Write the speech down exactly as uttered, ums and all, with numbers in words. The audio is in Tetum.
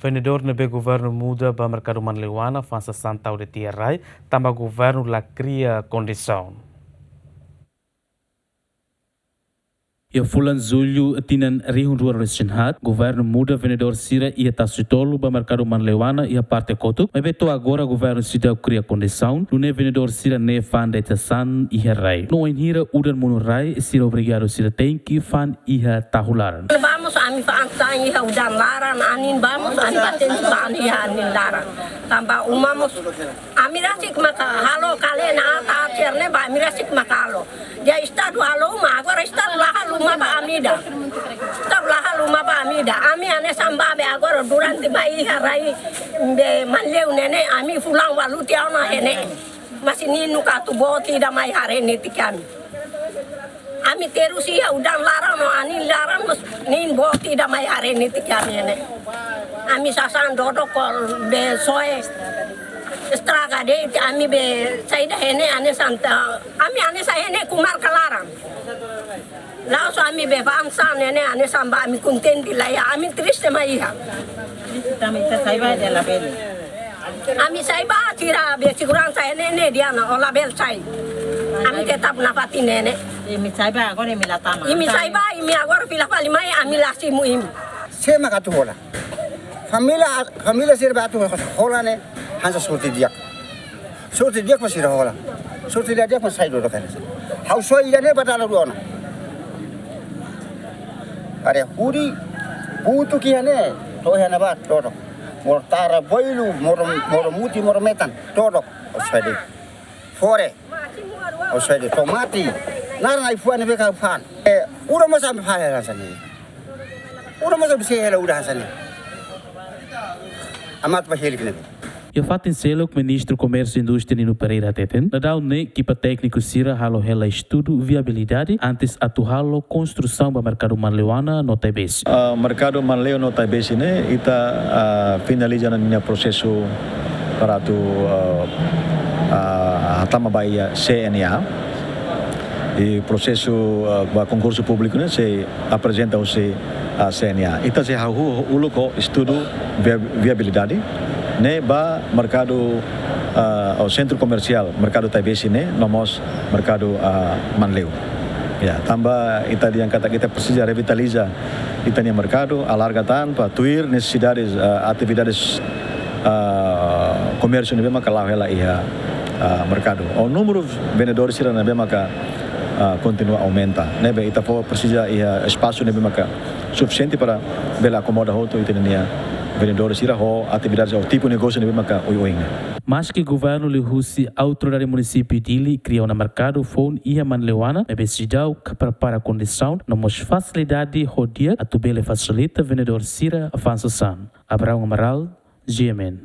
Vendedór ne'ebé governu muda ba merkadu Manleuana fa'an sasán tau de'it iha rai, tanba governu la kria kondisaun. Iha fulan Jullu tinan rihun rua ruanulu-resin-haat, governu muda vendedór sira iha Tasitolu ba merkadu Manleuana iha parte kotuk, maibé to'o agora governu seidauk kria kondisaun, nune'e vendedór sira ne'e fa'an de'it sasán iha rai. No wainhira udan monu rai, sira obrigadu sira tenke fa'an iha tahu laran. Vamos, ami fa'an sasán iha udan laran, anin vamos, ami patente fa'an iha anin laran. Tanba uma mós, ami rasik maka halo kale na ata acer ne'e ba, ami rasik maka halo. Dehan Estadu halo uma, agora Estadu la halo uma ba ami ida. Estadu la halo uma ba ami ida. Ami hanesan ba be agora durante ba iha rai be Manleu ne'e ne'e, ami fulan ualu tiha ona iha ne'e. Mas nia nunka atu boot ida mai haree netik ami. Ami terus iha udan laran no anin laran, mas nia boot ida mai haree netik ami iha ne'e. Ami sasán dodok kol be soe estraga de'it, ami be saida iha ne'e hanesan ta, ami hanesan iha ne'e kumar ka laran. La'ós ami be fa'an sasán ne'e ne'e hanesan ba ami kontente la iha, ami triste mak iha. Triste tanba ita sai ba dehan labele. Ami sai ba sira be seguransa iha ne'e ne'e dehan ona, ó labele sai. Ami tetap nafatin ne'e ne'e. Imi sai ba agora imi la tama. Imi sai ba, imi agora fila fali mai, ami la simu imi. Sé mak atu hola? Família, família sira be atu hola ne'e, hanesan sorte di'ak. Sorte di'ak mak sira hola. Sorte la di'ak mak sai dodok hanesan. Ha'u soe ida ne'e ba dala rua ona. Haree hudi, butuk iha ne'e, to'o iha ne'ebá, dodok. Mortara, boilu, moro, moro muti, moro metan, dodok. Ha'u soe de'it. Fore. Ha'u soe de'it. Tomate. Naran ai-fuan ne'ebé ka fa'an. Eh, udan mós ami fa'an hela hanesan ne'e. Udan mós ami sei hela udan hanesan ne'e. Amat ba helik ne'e. Iha fatin seluk, Ministru Komérsiu Indústria Nino Pereira hateten, daudaun ne'e ekipa tékniku sira halo hela estudu viabilidade antes atu halo konstrusaun ba merkadu Manleuana no Taibesi. Ah, merkadu Manleu no Taibesi ne'e, ita, ah, finaliza ona ninia prosesu para atu, ah, ah, tama ba iha C N A. I prosesu, ah, ba konkursu públiku ne'e sei aprezenta husi, ah, C N A. Ita sei hahú uluk ho estudu via-, viabilidade ne'e ba merkadu, ah, ou sentru komersiál, merkadu Taibesi ne'e, no mós merkadu, ah, Manleu. Ya, tanba ita dehan katak ita presiza revitaliza ita-nia merkadu, alarga tan para tuir nesesidades, ah, atividades, ah, komérsiu ne'ebé maka la'o hela iha, ah, merkadu. Ou númeru vendedór sira ne'ebé maka, ah, kontinua aumenta. Ne'ebé ita fó presiza iha espasu ne'ebé maka sufisiente para bele akomoda hotu ita-nia vendedór sira ho atividades ou tipu negósiu ne'ebé maka oioin. Maski governu liuhusi Autoridade Munisípiu Dili kria ona merkadu foun iha Manleuana, maibé seidauk prepara kondisaun no mós fasilidade ho di'ak atu bele fasilita vendedór sira fa'an sasán. Abraão Amaral, G M N.